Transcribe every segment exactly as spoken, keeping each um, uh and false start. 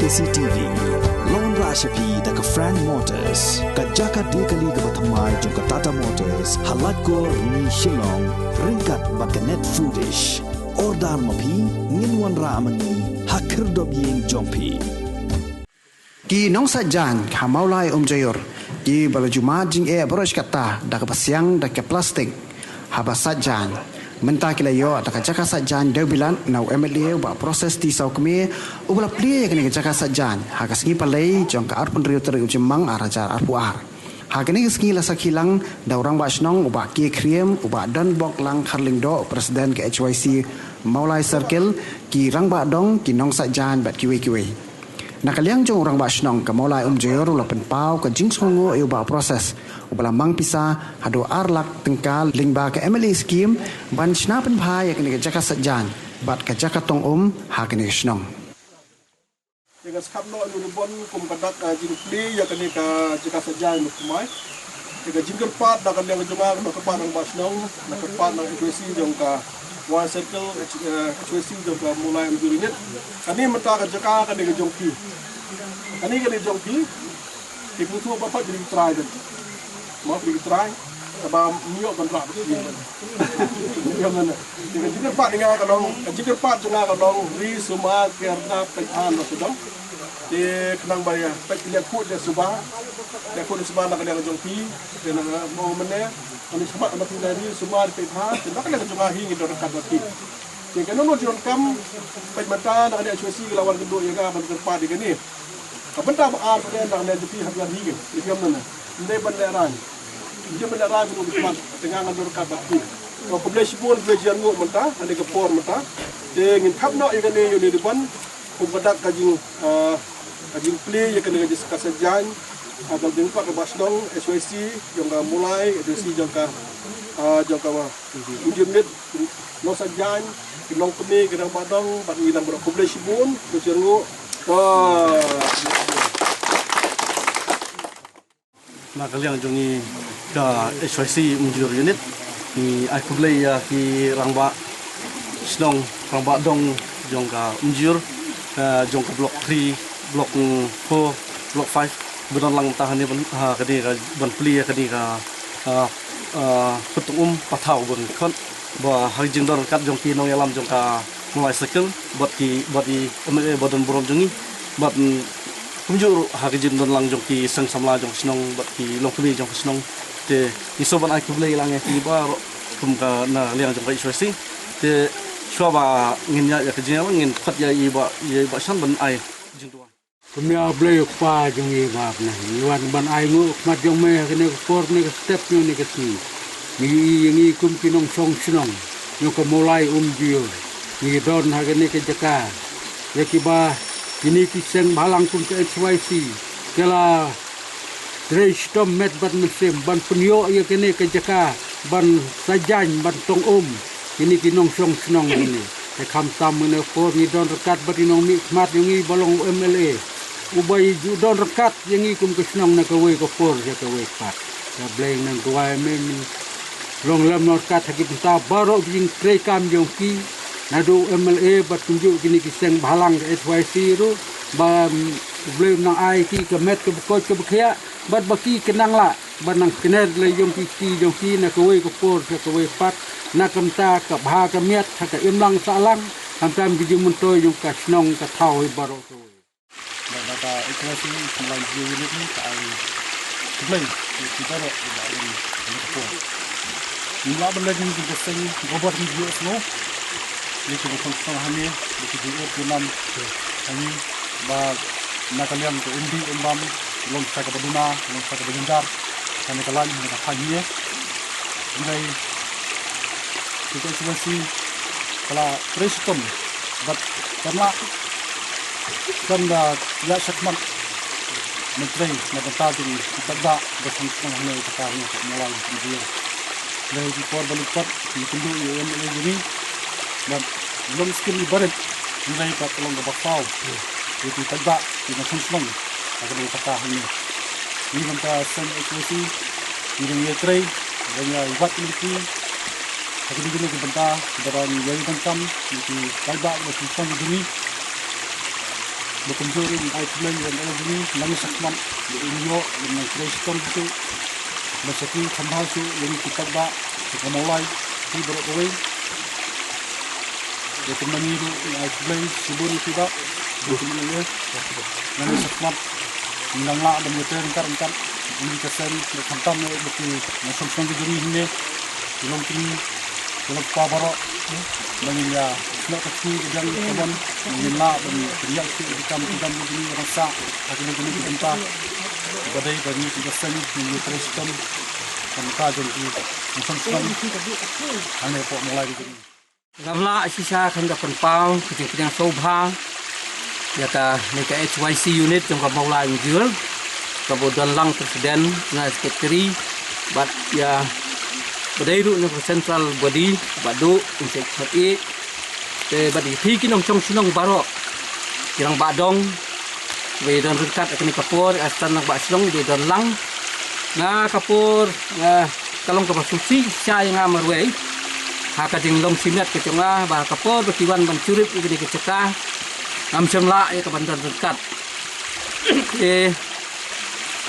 C T V. Long ra sha phi da ka Frank Motors, ka jaka die kali kaba thymmai jong ka Tata Motors, ha Laitkor, Rni, Shillong, ryngkat bad ka Net Foodish. Order ma phi, ngin wanrah ma ngi ha khyrdop ïing jong phi. Ki nongsaitjaiñ ha Mawlai Umjaiur, kiba la ju mad jingeh baroh shi katta da kaba siang da ka plastik haba saitjaiñ. Mynta ki la ïoh da ka jaka saitjaiñ dewbilat na u M L A u Bah Proses T Sawkmie, uba la plie ïa kane ka jaka saitjaiñ ha ka sngi Palei jong ka arphew hynriew tarik u Jymmang ar hajar arphew ar. Ha kane ka sngi la sakhi lang da u Rangbah Shnong u Bah K. Khriem, u Bah Donboklang Kharlyngdoh, President ka H Y C Mawlai Circle, ki rangbah dong, ki nongsaitjaiñ bad kiwei kiwei. Na ka liang jong u Rangbah Shnong ka Mawlai Umjaiur u la pynpaw ka jingsngewnguh ïa u Bah Proses, uba la mang pisa haduh ar lak tyngka lyngba ka M L A scheme ban shna pynbha ïa kane ka jaka saitjaiñ bad ka jaka tong um ha kane ka shnong. Te nga sngap noh ïa u ribbon kum ka dak, ah, jingplie ïa kane ka jaka saitjaiñ na kumai. Te ka jingkyrpad na ka liang jong nga, na ka kyrpad na ka Rangbah Shnong, na ka kyrpad na ka H Y C jong ka Mawlai Circle, eh, H Y C jong ka Mawlai Umjaiur Unit. Kane mynta ka jaka kane ka jong phi. Kane kane jong phi. Te phi tu ba pat jingtrai dan. Mo phi trai. Ba myo ban rap. Ïa mana. Te ka jingkyrpad nga ka long, ka jingkyrpad jong nga ka long, ri sumar kyrda pynhan ba sdang. Te khnang ba ïa peit ïa khut ïa suba. Ïa khut ïa suba na ka liang jong phi. Te na mo mane. Kane sumar na phi na ri sumar pynhan. Te na ka liang jong nga hi ngi don ryngkat bad phi. Te kane no jong kam peit mynta na ka liang H Y C ka la wan kynduh ïa nga ban kyrpad ïa kane. Ka bynta ba ar pdeng dang ne jong phi hap ïa hi ngi. Ïa phi ïa mana. Ym dei ban lehraiñ. Ym dei ban lehraiñ ban ym kyrpad. Te nga ngan don ryngkat bad phi. Ko khublei shibun, khublei jingïarnguh mynta, ha kane ka por mynta. Te ngin thap noh ïa kane ïa une u ribbon. Kum ka dak ka jing, ah, ka jingplie ïa kane ka jaka saitjaiñ. Ah, ka jingplie ka Rangbah Shnong, H Y C jong ka Mawlai, H Y C jong ka, ah, jong ka Umjaiur Unit, nongsaitjaiñ, ki longkmie, ki rangbah dong, bad ngi lang baroh, khublei shibun, khublei shibun. Ah. Na ka liang jong ngi ka H Y C Umjaiur Unit, ngi ai khublei ïa ki rangbah shnong, rangbah dong jong ka Umjaiur, eh, jong ka Block three, Block four, Block five, ba don lang mynta hangne ban, ha, kane ka ban plie ïa kane ka, ah, ah, kut tong um pathaw ba ngi khot, ba ha ka jingdon ryngkat jong ki nongïalam jong ka Mawlai Circle, bad ki, bad i M L A ba don burom jong ngi, bad, mm, kumjuh ruh ha ka jingdon lang jong ki seng samla jong ka shnong, bad ki longkmie jong ka shnong. Te ngi sngewbha ban ai khublei lang ïa ki baroh kum ka na liang jong ka H Y C. Te shuwa ba ngin ïaid ïa ka jingïalang, ngin khot ïa i Bah, ïa i Bah Shan ban ai jingduwai. Kumne, A Blei U Kpa jong ngi ba ha bneng, ngi wan ban ainguh khmat jong me ha kane ka por, kane ka step, kane ka sngi. Ngi ïohi ïa ngi kum ki nongshong shnong jong ka Mawlai Umjaiur, ngi don ha kane ka jaka. Ïa kiba kine ki seng bhalang kum ka H Y C ki la trei shitom met bad mynsiem ban pynïoh ïa kane ka jaka ban saitjaiñ, ban tong um ïa kine ki nongshong shnong kine. Te khamtam kane ka por ngi don ryngkat bad i nongmihkhmat jong ngi ba long u M L A, uba i ju don ryngkat ïa ngi kum ka shnong na kawei ka por sha kawei pat. Ïa Blei nang duwai me, me long lem ryngkat ha ki bynta baroh ki jingtreikam jong ki, naduh u M L A bad kumjuh kine ki seng bhalang ka H Y C ruh, ba, mm, U Blei un nang ai ki ka met kaba koit kaba khiah, bad ba ki kin nang lah ban nang kner lei jong ki kti jong ki na kawei ka por sha kawei pat, na ka bynta ka bha ka miat ha ka imlang sahlang, khamtam ki jingmyntoi jong ka shnong ka thaw hi baroh kawei. Bad na ka H Y C Mawlai Umjaiur Unit ka ai khublei ïa ki baroh kiba ïa ka por. Ngim lah ban leh jingkhublei, ka seng Robert Hughes Snow, ïa ki ba kham sngewbha hangne, ïa ki jingïeit ki nam hangne, ba na ka liang ka umdih umbam, long sa kaba duna, long sa kaba jynjar, hangne ka lain, hangne ka thaiñ hangne. Hynrei ka H Y C ka la trei shitom bad kan la, kan da ïa shakhmat myntrei na bynta jong ki paidbah ba sngewthuh hangne ka kar ne ka Mawlai jong ki. Hynrei ki por ba lyngkot ngi kynduh ïa u M L A jong ngi bad long skim i barit, hynrei pat ka long kaba khraw ïa ki paidbah ki nongshong shnong ha kane ka kar hangne. Ngi na ka seng H Y C ngi dang ïatrei, dang ïa wad lynti ha kine kine ki bynta kiba dang ïa donkam ïa ki paidbah kiba sngewthuh jong ngi. Ba kumjuh ruh ngi ai khublei ïa u M L A jong ngi, nang ïa sakmat ïa u, ïa u nang trei shitom shuh, ba sa kiew kham bha shuh ïa ngi ki paidbah jong ka Mawlai, ki baroh kawei. Ïa kumne ngi ruh ngi ai khublei shibun ïa phi bah, ïa kumne ïa, nang ïa sakmat, nang lah ban ïa trei ryngkat ryngkat ïa ka seng, khamtam ïa ki nongshong shnong ki jong ngi hangne, ki long ki Ki long kpa baroh, ba ngin ïa snoh ka sngi ka jong ka mon, ba ngin lah ban pynïaid shuh ïa ki kam ki jam ki jong ngi, ban sah ha kine kine ki bynta ba dei ba ngi ki ka seng ngin ïa trei shitom ka bynta jong ki nongshong shnong hangne hapoh Mawlai ka jong ngi. Nga la shisha khan ka pynpaw ka jingpdiang sngewbha ïa kane ka H Y C unit jong ka Mawlai Umjir, kaba u don lang president, general secretary, bad ïa ba dei ruh na ka central body, bad u Inspector E, te bad ïa phi ki nongshong shnong baroh, ki rangbah dong, ba ïa don ryngkat ha kane ka por, ïa stan rangbah shnong ba ïa don lang. Nga ka por, nga ka long kaba sngewsih shisha ïa nga marwei ha ka jinglong shimet ka jong nga, ba ha ka por ba ki wan ban shu rit ïa kane ka jaka, ngam shym lah ïa ka ban don ryngkat. Eh,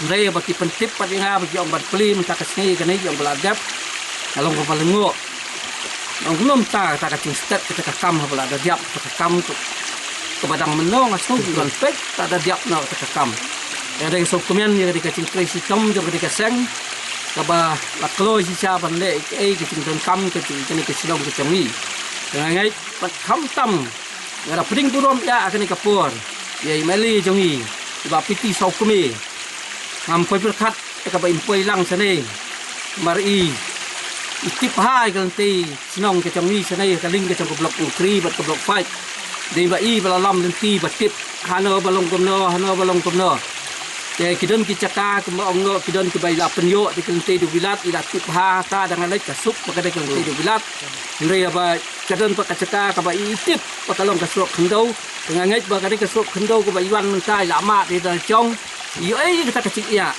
hynrei ba ki pyntip pat ïa nga ba ki ong ban plie mynta ka sngi kane, ki ong ba la dep. Nga long kaba lyngngoh. Nga ong kumno mynta kata ka jingstet kata ka kam haba la da dep kata ka kam, kaba dang mynno nga sngew ki wan peit la da dep noh kata ka kam. Ïa dei ka sngewkmen ïa dei ka jingtrei shitom jong ka dei ka seng kaba la kloi shisha ban leh ïa kaei ka jingdonkam ka jong kane ka shnong ka jong ngi. Te nga ngeit bad khamtam nga da pdiang burom ïa kane ka por ïa i M L A jong ngi, i Bah P T Sawkmie. Ngam poi pyrkhat ïa kaba in poi lang shane. Namar i, i tip bha ïa ka lynti shnong ka jong ngi shane, ka lieng ka jong ka Block Nongkri bad ka Block Five. Dei ba i ba la lam lynti ba tip hano ba long kumno, hano ba long kumno. Te ki don ki jaka kumba ong noh, ki don kiba i la pynïoh da ka lynti dewbilat, i la tip bha, ta dang leit ka suk ba ka dei ka lynti dewbilat. Hynrei ba ka don pat ka jaka kaba i tip ba ka long ka surok khyndew. Te nga ngeit ba ka dei ka surok khyndew kaba i wan mynta i la mad ïa ka jong. Ïoh ei kata ka jingïa.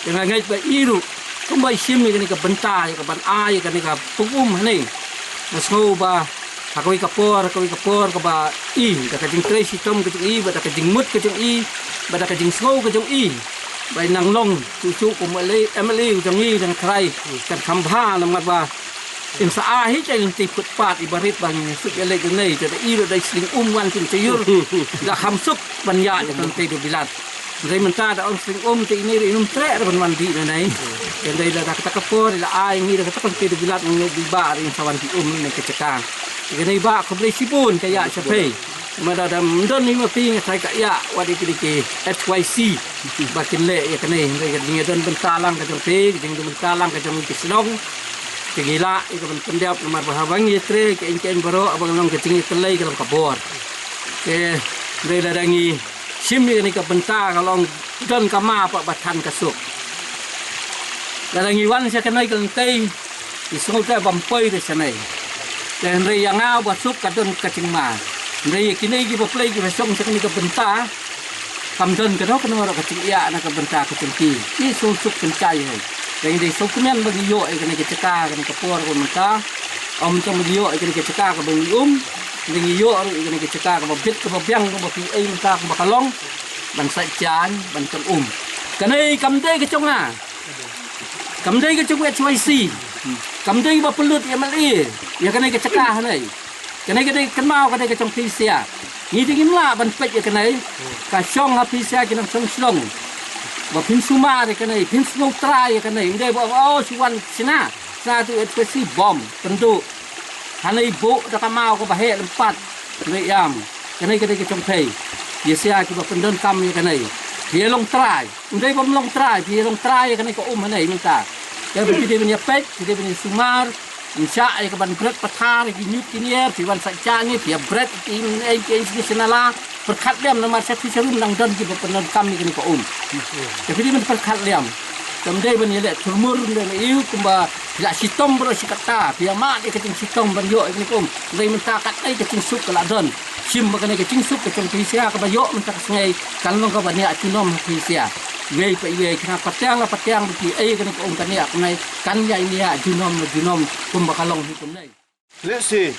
Te nga ngeit ba i ruh kumba i shim ïa kane ka bynta ïa ka ban ai ïa kane ka pung um hangne, nga sngew ba ha kawei ka por, ha kawei ka por kaba i da ka jingtrei shitom ka jong i, ba da ka jingmut ka jong i, ba da ka jingsngew ka jong i, ba i nang long shuh shuh kum M L A, M L A ka jong i, dang trai kan kham bha namar ba Im sa a hi jai lynti footpath i barit ba ngi suk ïa leit ïa nei, te da i ruh da i sling um wan kin te ïur. Da kham suk ban ïa ïa ka lynti dewbilat. Hynrei mynta da ong sling um te ine ruh i nym treh ruh ban wan dih na nei. Te hynrei da kata ka por i la ai ngi da kata ka lynti dewbilat ngi dei ba ruh im sa wan dih um ne ka jaka. Ïa ka nei ba khublei shibun ka ïa sha phi. Mada da ym don hi ma phi nga trai ka ïa wat ïa ki dei ki H Y C ba kin leh ïa kane, hynrei ka jingïadon bynta lang ka jong phi, ka jingdon bynta lang ka jong ki shnong. Te ngi lah ïa ka ban pyndep namar ba haba ngi trei ka ïing ka ïing baroh haba ka long ka jingïakynlei ka long ka bor. Te hynrei lada ngi shim ïa kane ka bynta ka long don ka ma pat ba than ka suk. Lada ngi wan sha kane ka lynti Ngi sngewthuh bym poi re shanei. Te hynrei ïa nga ba suk ka don ka jingma. Hynrei ïa kine kiba plie kiba shong sha kane ka bynta. Kam don kano kano ruh ka jingïa na ka bynta ka jong ki. Ki sngewsuk pynshai hi. Te ngi dei sngewkmen ba ngi ïoh ïa kane ka jaka kane ka por ka mynta. Ym tang ba ngi ïoh ïa kane ka jaka kaba ngi um. Hynrei ngi ïoh ruh ïa kane ka jaka kaba bit kaba biang kaba phi ai mynta kaba ka long. Ban sait jan ban tang um. Kane kam dei ka jong nga. Kam dei ka jong H Y C. Kam dei ba pynlut ïa M L A ïa kane ka jaka hanei. Kane ka dei kynmaw ka dei ka jong phi sia. Ngi dei ngim lah ban peit ïa kane. Ka shong ha phi sia ki nongshong shnong. Ba phin sumar ïa kane, phin sngewthuh ïa kane. Ym dei ba oh shu wan shna. Shna tu H Y C bom pynduh. Hanei buh da ka maw kaba heh lympat. Ngi ïam. Kane ka dei ka jong phi. Ïa sia kiba pyndonkam ïa kane. Phi ïa long trai. Ym dei bym long trai, phi ïa long trai ïa kane ka um hanei mynta. Ïa phi dei ban ïa peit, phi dei ban ïa sumar, ym shah ïa ka ban bret pathar ïa ki ñiut ki ñier, phi wan sait jan ïa phi ïa bret ïa ki ïing ki ïing ki shnala, pyrkhat lem namar sha phi sha rum dang don kiba pyndonkam ïa kane ka um. Ïa phi dei ban pyrkhat lem. Te ym dei ban ïa leh thurmur, ym dei ban ïa kumba phi la shitom baroh shi katta, phi ïa mad ïa ka jingshitom ban ïoh ïa kane ka um. Hynrei mynta katei ka jingsuk ka la don. Shim ba kane ka jingsuk ka jong phi sia kaba ïoh mynta ka sngi kan long kaba niah junom ha phi sia. Iwei pa iwei khnang pateng la pateng ba ki ei kane ka um ka niah kumne kan ïa niah junom la junom kumba ka long hi kumne. Lehse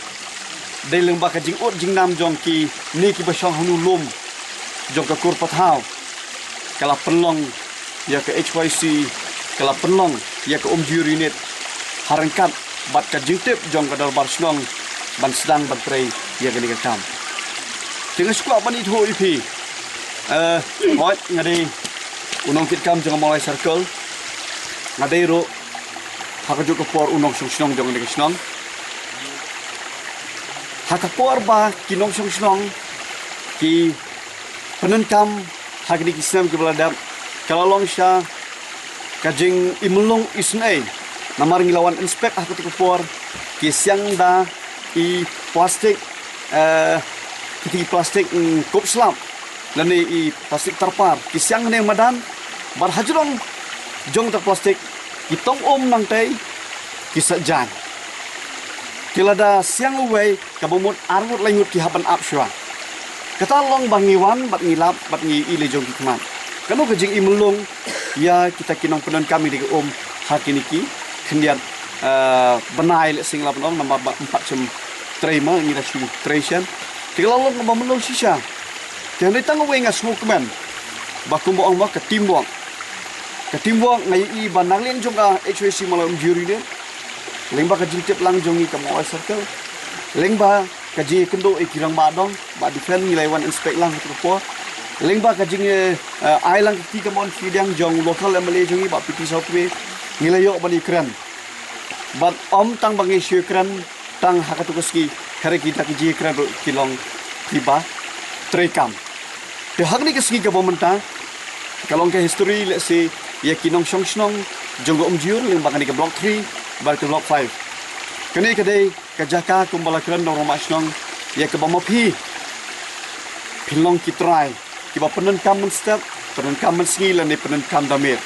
dei lyngba ka jingud jingnam jong kine kiba shong ha u lum. jong ka kur pathaw ka la pynlong ïa ka H Y C, ka la pynlong ïa ka Umjur Unit ha ryngkat bad ka jingtip jong ka dorbar shnong ban sdang ban trei ïa kane ka kam. Te nga sngewkwah ban ithuh ïa phi. Eh, hooid, nga dei u nongkitkam jong ka Mawlai Circle. Nga dei ruh ha kajuh ka por u nongshong shnong jong kane ka shnong. Ha ka por ba ki nongshong shnong ki pyndonkam ha kine ki snem kiba la dep, ka la long sha ka jingim lung isynei. Namar ngi la wan inspect ha kato ka por, ki siang da i plastik, eh, kiti ki plastik, mm, kup slap lane i plastik tarpar, ki siang ne madan, bad hajrong jong ta plastik ki tong um nangtei, ki sait jaiñ. Ki lada siang uwei, kaba mut arngut laingut ki hap ban ap shuwa. Kata long ba ngi wan bad ngi lap bad ngi i lei jong ki khmat. Kano ka jingim lung ïa kita ki nongpyndonkam ïa ka um ha kine ki khyndiat, eh, bnai, lehse ngi lah ban ong, namar ba ym pat shym trei ma ngi, la shu trei shen. Te ka la long kaba mynnor shisha. Te hynrei tang uwei nga sngewkmen ba kumba ong ma ka teamwork. Ka teamwork nga ïohi ba na liang jong ka H Y C Mawlai Umjur Unit, lyngba ka jingtip lang jong ngi ka Mawlai Circle, lyngba ka jingïakynduh ïa ki rangbah dong, Bah Defend ngi la wan inspect lang ha kato ka por. Lyngba ka jing, eh, eh, ai lang ka kti kamon kti kadiang jong local M L A jong ngi Bah P T Sawkmie, ngi la ïoh ban ïakren. Bad ym tang ba ngi shu ïakren tang ha kato ka sngi, hynrei kita ki jingïakren ruh ki long kiba treikam. Te ha kane ka sngi kaba mynta ka long ka history, lehse ïa ki nongshong shnong jong ka Umjur lyngba kane ka Block three bad ka Block five. Kane ka dei ka jaka kumba la kren da u rangbah shnong, ïa kaba ma phi phin long ki trai kiba pyndonkam mynstep, pyndonkam mynsngi lane pyndonkam da miet.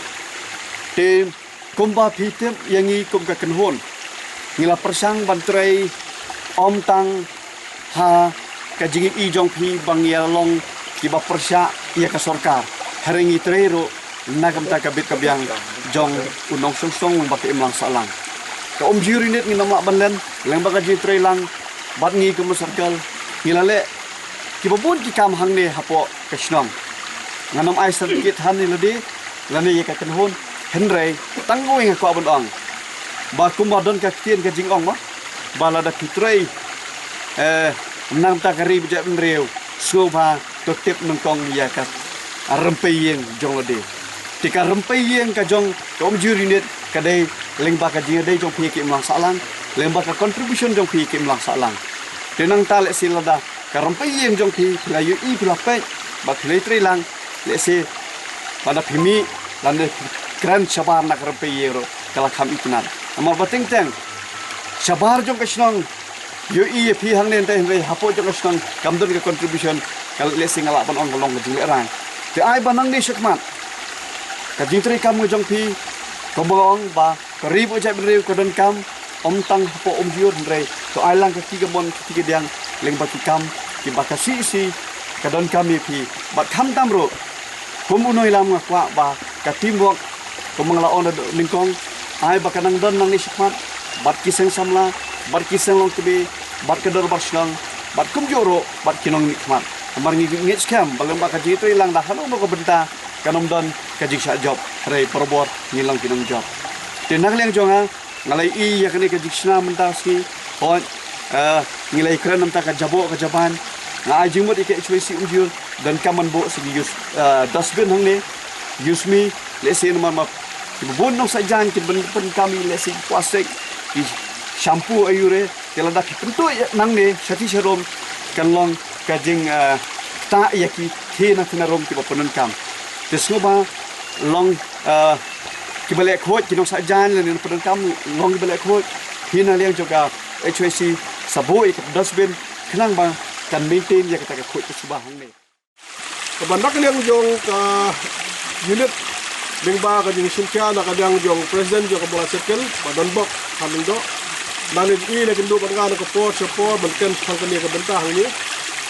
Te kumba phi tip ïa ngi kum ka kynhun, ngi la pyrshang ban trei ym tang ha ka jingïohi jong phi ba ngi ïa long kiba pyrshah ïa ka sorkar, hynrei ngi trei ruh na ka bynta ka bit ka biang jong u nongshong shnong ba ka imlang sahlang. Ka Umjur Unit ngin ym lah ban len lyngba ka jingtrei lang bad ngi kum ka circle, ngi la leh kiba bun ki kam hangne hapoh ka shnong. Ngan ym ai certificate hangne lade lane ïa ka kynhun, hynrei tang uwei nga kwah ban ong ba kumba don ka ktien ka jingong ma, ba lada phi trei, eh, na ka bynta ka ri bad jaitbynriew, sngewbha to tip nyngkong ïa ka rympei ïing jong lade. Te ka rympei ïing ka jong ka Umjur Unit ka dei lyngba ka jingïadei jong phi ïa ka imlang sahlang, lyngba ka contribution jong phi ïa ka imlang sahlang. Te nangta lehse lada ka rympei ïing jong phi, phi la ïohi, phi la peit bad phi la ïatrei lang, lehse lada phi mih lane phi kren shabar na ka rympei ïing ruh ka la kham itynnad. Namar ba teng teng shabar jong ka shnong ïohi ïa phi hangne, hynrei hapoh jong ka shnong kam don ka contribution, ka lehse nga lah ban ong ka long ka jinglehraiñ. Te ai ba nangne shakhmat ka jingtrei kam ka jong phi, kumba nga ong ba ka ri bad jaitbynriew ka donkam, ym tang hapoh Umjur hynrei to ai lang ka kti kamon kti kadiang lyngba ki kam kiba ka C E C ka donkam ïa phi. Bad khamtam ruh kum u nongïalam nga kwah ba ka teamwork, kumba nga la ong da nyngkong, ai ba ka nang don nangne shakhmat bad ki seng samla, bad ki seng longkmie, bad ka dorbar shnong, bad kumjuh ruh bad ki nongmihkhmat. Namar ngi ngeit skhem ba lyngba ka jingtrei lang da hano hano ka bynta kan ym don ka jingshah jop, hynrei barabor ngin long ki nongjop. Te na ka liang jong nga, nga la ïohi ïa kane ka jingshna mynta ka sngi. Hooid, eh, ngi la ïakren na ka bynta ka jaboh ka jaban. Nga ai jingmut ïa ka H Y C Umjur, donkam ban buh sa ki use, eh, dustbin hangne. Use me, lehse namar ma kiba bun nongshah jaiñ kin pyn, pynkam ïa lehse ki plastik, ki shampoo aiu re. Te lada phi pynduh ïa nangne shathie sharum, kan long ka jing, eh, ktah ïa ki thie na thie na rum kiba pyndonkam. Te sngewbha long, eh, kiba leh khuid, ki nongshah jaiñ lane nongpyndonkam, long kiba leh khuid. Phi na liang jong ka H Y C sa buh ïa ka dustbin khnang ba kan maintain ïa kata ka khuid ka suba hangne. Kaba na ka liang jong ka unit, lyngba ka jingshim khia na ka liang jong president jong ka Mawlai Circle, Bah Donbok Kharlyngdoh. Nangne i la kynduh bad nga na ka por sha por ban kren shaphang kane ka bynta hangne.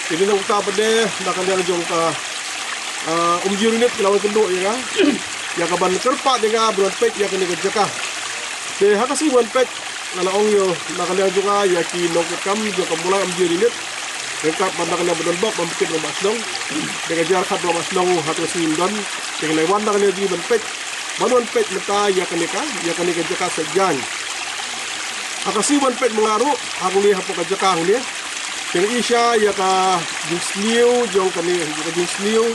Te na kata pat de na ka liang jong ka, ah, Umjur Unit ki la wan kynduh ïa nga ïa ka ban kyrpad ïa nga ban wan peit ïa kane ka jaka. Te ha ka sngi wan peit nga la ong ïa na ka liang jong nga ïa ki nongkitkam jong ka Mawlai Umjur Unit. Ryngkat bad na ka liang ba don bok ba mkit rangbah shnong. Te ka jingkyrkhu rangbah shnong ha ka sngi don. Te ka la wan na ka liang jong ngi ban peit, ban wan peit mynta ïa kane ka, ïa kane ka jaka Saitjaiñ. Ha ka sngi ban peit ma nga ruh hangne hapoh ka jaka hangne. Te nga i sha ïa ka jingsniew jong kane, ïa ka jingsniew.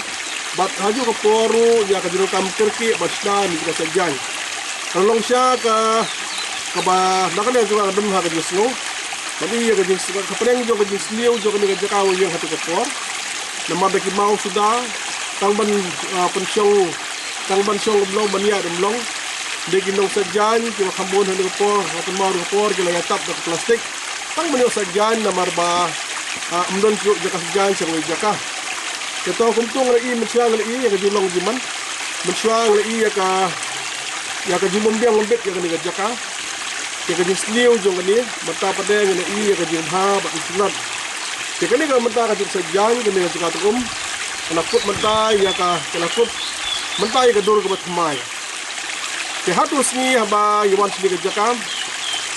Bad ha kajuh ka por ruh ïa ka jingdonkam kyrkieh ban shna ïa ka jaka Saitjaiñ. Ka long shisha ka, kaba na ka liang jong nga ka don ha ka jingsngew. Ban i ïa ka jings, ka pdeng jong ka jingsniew jong kane ka jaka ba ïeng ha katu ka por. Namar da ki maw suda, tang ban, ah, pynshong, tang ban shong ka mlong, ban ïaid ka mlong. Da ki nong Saitjaiñ kiba kham bun ha kane ka por, ha kane ka por ki la ïatap da ka plastik. Tang ban ïoh Saitjaiñ namar ba, ah, ym don shuh jaka Saitjaiñ sha kawei ka jaka. Te to kumta nga la i, mynshuwa nga la i ïa ka jinglong jingman. Mynshuwa nga la i ïa ka, ïa ka jingbym biang bym bit ïa kane ka jaka. Ïa ka jingsniew jong kane, mynta pat de nga la i ïa ka jingbha bad ka jingkyrkhu. Te kane ka mynta ka jaka Saitjaiñ, kane ka jaka Tnga Um. Ka la kut mynta ïa ka, ka la kut mynta ïa ka dur kaba thymmai. Te ha katu ka sngi haba ngi wan sha kane ka jaka,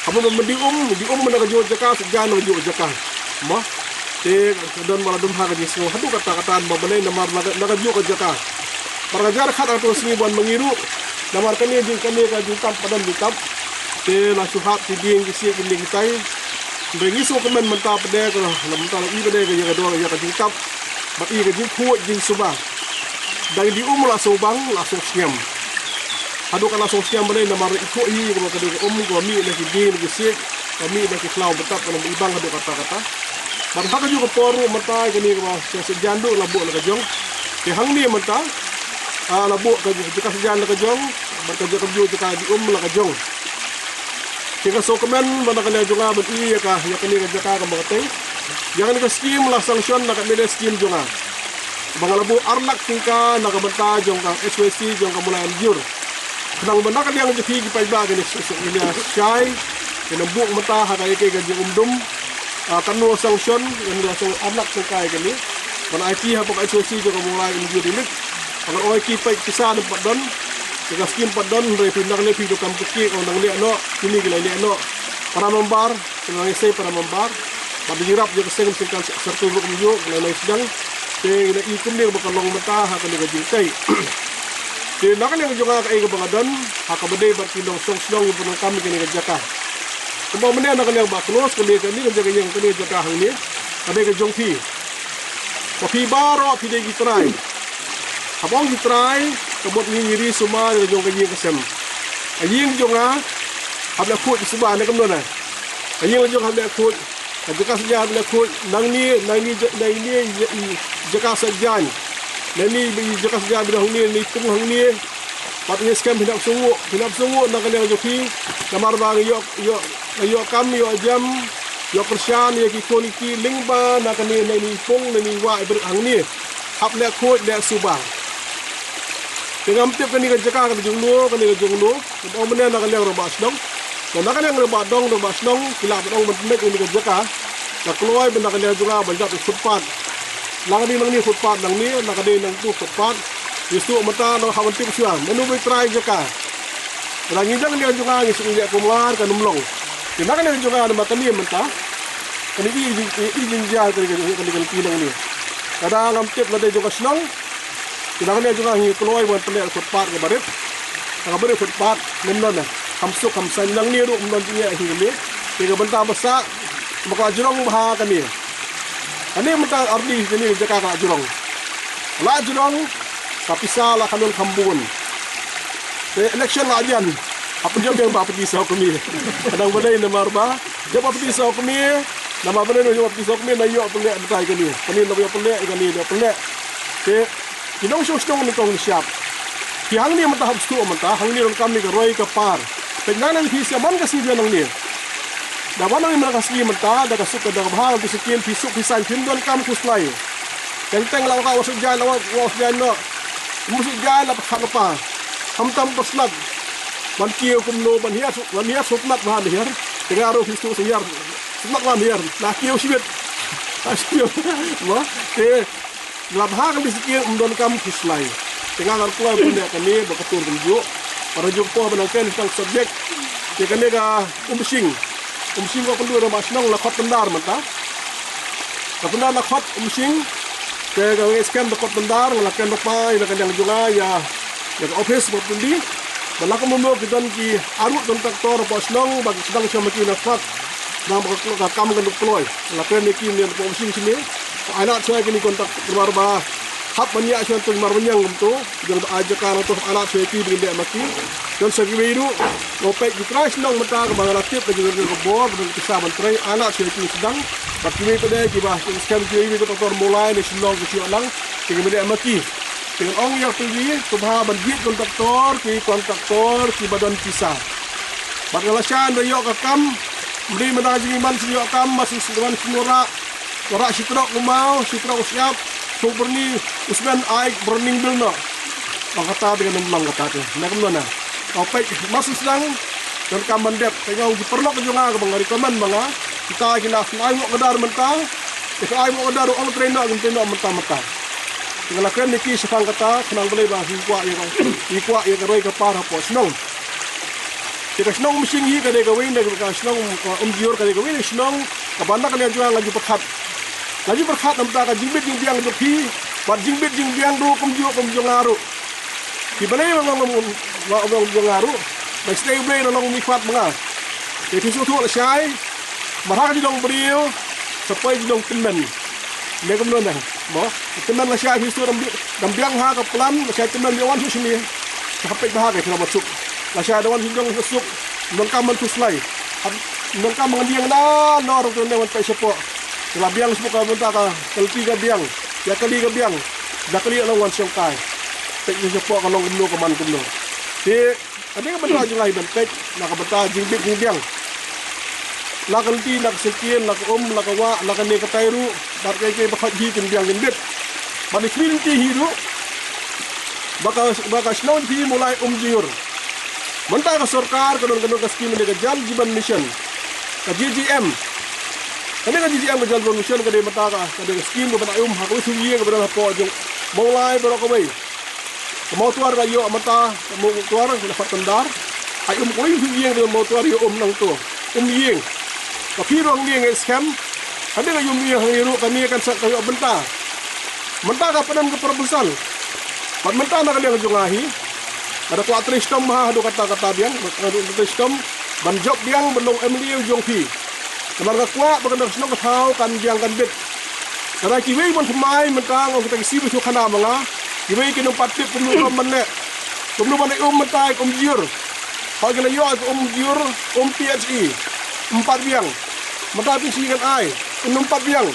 haba ba mynta um, mynta um na kajuh ka jaka, Saitjaiñ na kajuh ka jaka. Mo? Te ka don ba la don ha ka jingsngew haduh katta katta ba balei namar na ka, na kajuh ka jaka. Bad ka jingkyrkhu ha katu ka sngi ban ma ngi ruh. Namar kane jing, kane ka jingtap, padan jingtap. Te la shu hap ki dieng ki siej ki dieng ki tai. Hynrei ngi sngewkmen mynta pat de ka, mynta la i pat de ka ïa ka dor ïa ka jingtap. Bad ïa ka jingkhuid jingsuba. Da ka dei um la sngewbang, la sngewsngiam. Haduh ka la sngewsngiam balei namar i khuid hi kaba ka dei ka um kaba mih na ki dieng na ki siej, kaba mih na ki khlaw btap kaba i bang haduh katta katta. Bad ha kajuh ka por ruh mynta kane kaba Saitjaiñ ruh la buh la ka jong. Te hangne mynta, ah, la buh ka jaka Saitjaiñ la ka jong, bad ka jaka, ka jaka dei um la ka jong. Te nga sngewkmen ba na ka liang jong nga ban i ïa ka, ïa kane ka jaka kaba katei. Ïa kane ka skim la sanction na ka M L A skim jong nga. Ba nga la buh ar lak tyngka na ka bynta jong ka H Y C jong ka Mawlai Anjur. Khnang ba na ka liang jong phi ki paidbah kine ki shai, kine buh mynta ha ka ïa ka jingum dum. Ah, katno sanction, katno sanction ar lak tyngka ïa kane. Ban aiti hapoh ka H Y C jong ka Mawlai Anjur District. Ban oi ki peit pisa ne pat don. Ïa ka skim pat don, hynrei phi nang leh phi donkam kyrkieh, ong nang leh noh, kine ki la leh noh. Para member, ki nang ïasei para member. Bad da jingïarap jong ka seng Sengkang Circle ruh kumjuh, ki la nang sdang. Te ngi la i kumne ba ka long mynta ha kane ka jingtei. Te na ka liang jong nga kaei kaba nga don, ha kaba dei bad ki nongshong shnong kiba donkam ïa kane ka jaka. Kumba mynne na ka liang ba close kane, kane ka jaka ïeng, kane ka jaka hangne. Ka dei ka jong phi. Ba phi baroh phi dei ki trai. Haba ong ki trai, ka mut ngi ngi ri sumar ïa ka jong ka ïing ka sem. Ka ïing jong nga, hap leh khuid suba ne kumno ne. Ka ïing la jong hap leh khuid. Ka jaka Saitjaiñ hap leh khuid. Nangne, nangne ja-, nangne ja-, i jaka Saitjaiñ. Nangne i jaka Saitjaiñ ba hangne, nangne pung hangne. Pat ngi skhem phin hap sngewnguh, phin hap sngewnguh na ka liang jong phi. Namar ba ngi ïoh, ïoh, ïoh kam, ïoh jem, ïoh kyrshan ïa ki khun ki kti lyngba na kane, na kane i pung, na kane i wah i barit hangne. Hap leh khuid, leh suba. Te ngam tip kane ka jaka ka dei jong no, kane ka dei jong no. Ong mynne na ka liang rangbah shnong. Te na ka liang rangbah dong, rangbah shnong, ki lah ban ong ban pynleit kane ka jaka. Ka kloi ba na ka liang jong nga ban jop ïa footpath. Na ka dei nangne footpath nangne, na ka dei nangtu footpath. Ngi shu mynta nang hap ban tip shuwa mano ba i trai jaka. Lada ngi na ka liang jong nga ngi shu leh kumar kan ym long. Te na ka liang jong nga namar kane mynta. Kane i, i, i jingïa kane, kane, kane, kane, kane, kane. Lada ngam tip lada jong ka shnong. Te na ka liang jong nga ngi kloi ban pynleh footpath kaba rit. Kaba rit footpath, ym don ne. Kham suk kham saiñ nangne ruh ym don jingeh hi ne. Te ka bynta ba sah, ba ka la jrong bha kane. Kane mynta arli kane jaka ka la jrong. La jrong, ka pisa la kham don kham bun. Te election la jan. Hap jop ïa ba party sawkmie. Ka dang ba dei namar ba jop ba party sawkmie. Namar ba dei jop ba party sawkmie na ïoh pynleh batai kane. Kane na ïoh pynleh, kane na ïoh pynleh. Te ki nongshong shnong nyngkong nyngshap. Phi hangne mynta hap sdang mynta, hangne ruh kam ne ka roi ka par. Peit nangne phi sha man ka sngi phi wan hangne. Da wan hangne man ka sngi mynta, da ka suk ka da ka bha, phi suk phi suk phi saiñ, phim donkam khuslai. Teng teng la ka wa suk jaiñ, la wa suk jaiñ noh. Ym suk jaiñ la ka khat la pa. Khamtam ba slat. Ban kiew kumno, ban hiar, ban hiar suk nat ban hiar. Te nga ruh phi suk suk hiar. Suk nat ban hiar. La kiew shibit. La kiew. Mo? Te la bha ka dei suk kiew ym donkam khuslai. Te nga ngan kloi ban leh kane ba ka tur kumjuh. Para juh por ban nang ken tang subject. Te kane ka um shing. Um shing ka pynduh rangbah shnong la khot pyndar mynta. Ka tendar la khot Umshing. Te ka ngi skhem da khot tendar, nga la kren da pa ïa ka liang jong nga ïa, ïa ka office ba pynli. Ba la ka memo ki don ki arngut kontraktor hapoh shnong ba ki sdang sha ma ki na kwak. Nang ba ka kam kan duk kloi. Nga la kren ïa ki ne hapoh Umshing shane. Ai lad shuwa ïa kine kontraktor ba hap ban ïa shuwa tun mar ban ïang kumto. Jong ba ai jaka nangto ai lad shuwa ïa ki ba kin leh ma ki. Don sa kiwei ruh. Nga peit ki trai shnong mynta kaba nga la tip ka jong ka bor ba ki sa ban trei ai lad shuwa ïa ki sdang. Bad kiwei pat de kiba skhem kiwei kontraktor Mawlai ne Shillong ki shu ïoh lang. Ki ban leh ma ki. Te ngan ong ïa phi, to bha ban jied kontraktor, ki kontraktor kiba don pisa. Bad nga la shah da ïoh ka kam. Mri mynta jingman shu ïoh kam, ma shu shu wan shu rah. Rah shi trok u maw, shi trok u shyiap, shu byrni u smen ai byrning bil noh. Ba kata te kan ym long kata te. Na kumno na. Au peit, ma shu sdang, donkam ban dep, te nga u paralok jong nga kaba nga recommend ma nga. Kita ki la ai wok ka dar mynta, te ka ai wok ka dar u ong trei noh, trei noh mynta mynta. Te nga la kren ïa ki shaphang kata, khnang balei ba hi kwah ïa ka, hi kwah ïa ka roi ka par hapoh shnong. Te ka shnong Umshing hi ka dei kawei na ka shnong, uh, Umjur ka dei kawei na shnong kaba na ka liang jong nga nga ju pyrkhat. Nga ju pyrkhat namar ka jingbit jingbiang jong phi, bad jingbit jingbiang ruh kumjuh kum jong nga ruh. Phi balei ba long long long jong nga ruh. Ba sdei U Blei na long mi phat ma nga. Te phi sngewthuh lashai. Marha ka jinglong briew, sa poi jinglong tymmen. Ne kumno ne. Mo, tymmen lashai phi sngewthuh dang bi-, dang biang ha ka plan, lashai tymmen ïa wan shu shini. Sa peit bha ka khlem suk. Lashai da wan shu jong suk. Nang kam man tu slai. Nang kam man ïa na, nor tu ne wan peit shapoh. La biang shapoh ka mynta ka, ka lynti ka biang. Ïa kali ka biang. Da kali long wan shong kai. Peit shapoh ka long kumno ka man kumno. Te Ka dei ka bynta jong nga hi ban peit, na ka bynta jingbit jingbiang. Na ka lynti, na ka syngkien, na ka um, na ka wah, na kane katai ruh, bad kaei kaei ba khot hi kin biang kin bit. Bad ka community hi ruh, ba ka, ba ka shnong hi Mawlai Umjur. Mynta ka sorkar ka don, ka don ka skim ka dei ka Jal Jeevan Mission. Ka J J M. Ka dei ka J J M ka Jal Jeevan Mission ka dei mynta ka, ka dei ka skim kaba ai um ha kawei ka ïing kaba don hapoh jong Mawlai baroh kawei. Ka Mawtuar ka ïoh mynta, ka Mawtuar ka la pat tendar. Ai um kawei ïing ka Mawtuar ïoh um nangto. Um ïing. Ka phi ruh hangne ngi skhem. Hangne ka ïoh um ïing hangne ruh kane kan sa ka ïoh bynta. Mynta ka pyndonkam ka proposal. Bad mynta na ka liang jong nga hi. Nga da kwah trei shitom ha haduh katta katta biang, haduh trei shitom. Ban jop biang ban long M L A u jong phi. Namar nga kwah ba ka shnong ka thaw kan biang kan bit. Lada kiwei ban thymmai mynta nga ong kita ki shu khana ma nga. Kiwei kin ym pat tip kumno ban leh. Kumno ban ai um mynta kum jur. Haba ki la ïoh kum jur, um P H E. Ym pat biang. Mynta phi shi kan ai. Kin ym pat biang.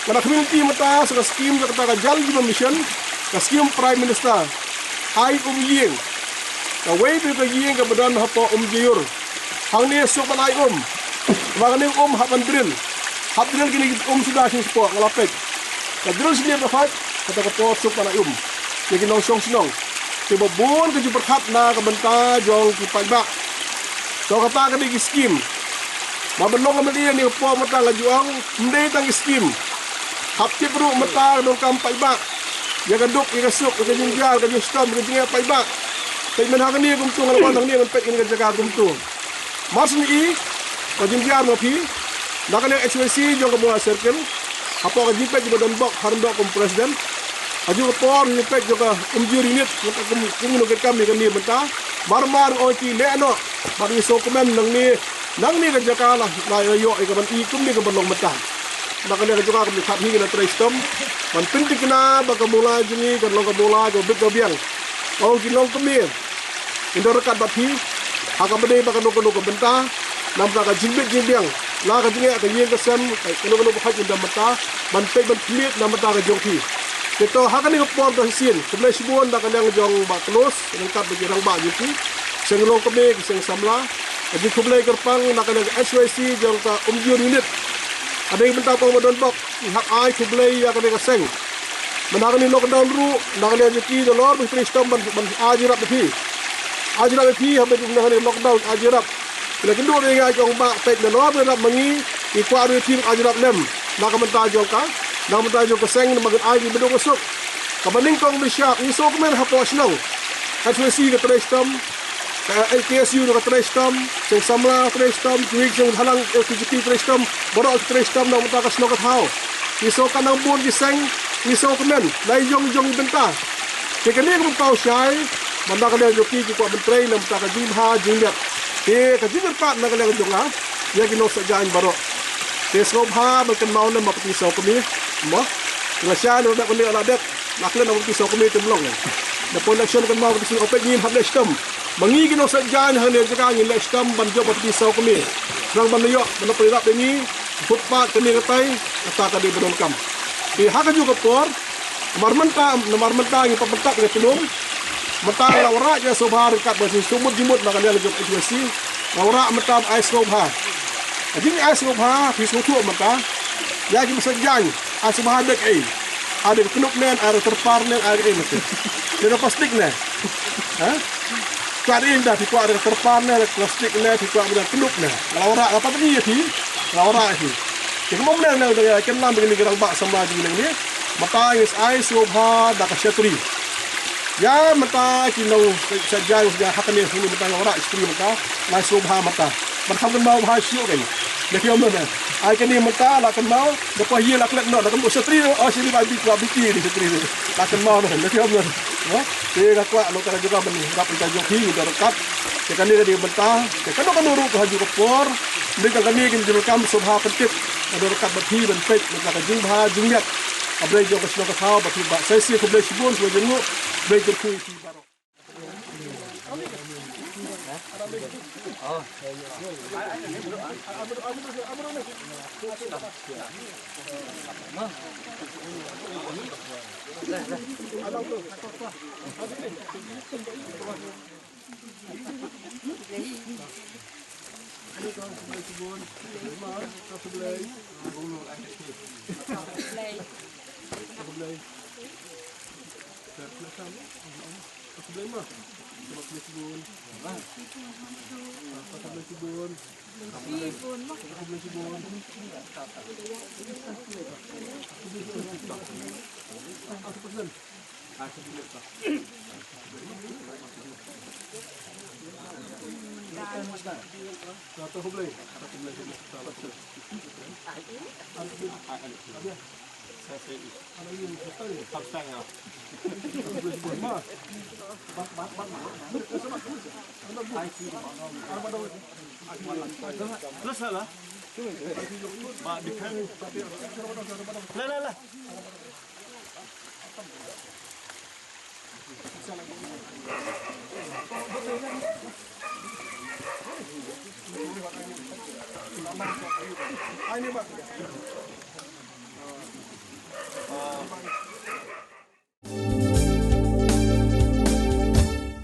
Nga da community mynta sa ka skim jong kata ka Jal Jeevan Mission. Ka skim Prime Minister. Ai um ïing. Kawei pat ka ïing kaba don hapoh Umjur. Hangne suk ban ai um. Ba kane um hap ban drill. Hap drill kine ki um suda shisha pok nga la peit. Ka drill shisha ba peit. Kata ka por suk ban ai um. Ïa ki nongshong shnong. Te ba bun ka jingpyrkhat na ka bynta jong ki paidbah. To kata ka dei ki skim. Ba ban long ka mynta ïa kane ka por mynta nga ju ong. Ym dei tang ki skim. Hap tip ruh mynta ka donkam paidbah. Ïa ka duk, ïa ka suk, ïa ka jingjar, ka jingshitom, ïa ka jingeh paidbah. Peit mynta hangne kumto nga la wan hangne ban peit ïa kane ka jaka kumto. Mar shen i, ka jingjar ma phi, na ka liang H Y C jong ka Mawlai Circle, hapoh ka jingpeit jong ka Donbok, Harun Doh kum president, ha jong ka por jingpeit jong ka Umjur unit, kum, kum nongkitkam ïa kane mynta, mar mar ong ki leh noh, bad ngi sngewkmen nangne, nangne ka jaka la, la ïoh ïa ka ban i kumne ka ban long mynta. Na ka liang ka jong ka kumne khap hi ngi la trei shitom, ban pynthikna ba ka Mawlai jong ngi, kan long ka Mawlai, ka bit ka biang. Ong ki longkmie, Ngin da ryngkat bad phi ha kaba dei ba kano kano ka bynta, namar ka jingbit jingbiang, la ka jingeh ka ïing ka sem, kano kano ka hok ngin da mynta ban peit ban pynmih namar ka jong phi. Te to ha kane ka por da shisien, khublei shibun da ka liang jong Bah Klos ryngkat bad ki rangbah jong ki seng longkmie ki seng samla. Ka jingkhublei kyrpang na ka liang H Y C jong ka Umjur unit. Ka dei bynta pong ba don bok. Ngi hap ai khublei ïa kane ka seng. Mynta kane lockdown ruh, na kane jong ki da lor ba trei shitom ban, ban ai jingïarap ïa phi. Ai jingïarap ïa phi, haba na kane lockdown ai jingïarap. Phi la kynduh ïa nga jong ba peit na lor ba ïarap ma ngi, ngi kwah ruh ïa phi ai jingïarap lem. Na ka bynta jong ka, na ka bynta jong ka seng, namar kin ai ki baduk basuk. Kaba nyngkong ba shisha, ngi sngewkmen hapoh shnong. H Y C ka trei shitom, Ka L K S U ruh ka trei shitom, seng samla trei shitom, kiwei ki seng bhalang, L P G P trei shitom, baroh ki trei shitom na ka bynta ka shnong ka thaw. Ngi sngew katno bun ki seng, ngi sngew kmen na i jong jong i bynta. Te kane ka bynta u shai, mynta ka dei jong ki ki kwah ban trei na bynta ka jingbha jingmiat. Te ka jingrpat na ka liang jong nga ïa ki nongshah jaiñ baroh. Te sngewbha ban kynmaw ne ma pati sngewkmie. Mo. Nga shai ne ba bek ne la dep. La klet na pati sngewkmie te mlong. Na poi election kynmaw pati sngewkmie ngin hap leh shitom. Ma ngi ki nongshah jaiñ hangne jaka ngin leh shitom ban jop pati sngewkmie. Nang ban ïoh ban pynrap ïa ngi. Footpath kane katai kata ka dei ba donkam. Te ha kajuh ka por namar mynta, namar mynta ngi pat mynta ka tulung. Mynta la wanrah ïa sngewbha ryngkat bad sngewmut jingmut na ka liang jong H Y C. La wanrah mynta ai sngewbha. Ka jingai sngewbha phi sngewthuh mynta. Ïa ki nongshah jaiñ ai sngewbha dei ei. Ai dei ka knup ne, ai dei ka tyrpar ne, ai dei ei mynta. Dei ka plastik ne. Ha? Ka dei da phi kwah dei ka tyrpar ne, dei ka plastik ne, phi kwah dei ka knup ne. La wanrah ka pat ngi ïa phi. La wanrah ïa phi. Te kumno mynta nang dang ïa kynmaw lang ba ngi ki rangbah samla jong ngi nang ne. Mynta ngi ai sngewbha da ka shatri. Ïa mynta ki nongshah jaiñ ha kane hangne mynta ngi wanrah shatri mynta. Ngi ai sngewbha mynta. Ban kham kynmaw bha shuh kein. Ngi ïohi mynta. Ai kane mynta la kynmaw. Da poi ïa la klet noh, la kynmaw shatri noh, oh shatri ba bi, ba bi ki ni shatri ni. La kynmaw noh, ngi ïohi noh. Mo? Te nga kwah lo ka jaka ban rap ïa ka jong phi, ngi donkam. Te kane ka dei bynta, te kano kano ruh ka ha kajuh ka por, ngi ka kane kin jingkam sngewbha pyntip, ngi donkam bad phi ban peit, ngi ka jingbha jingmiat. A Blei jong ka shnong ka thaw, bad phi bah, sa shisien khublei shibun, khublei jingmut, Blei jong phi baroh.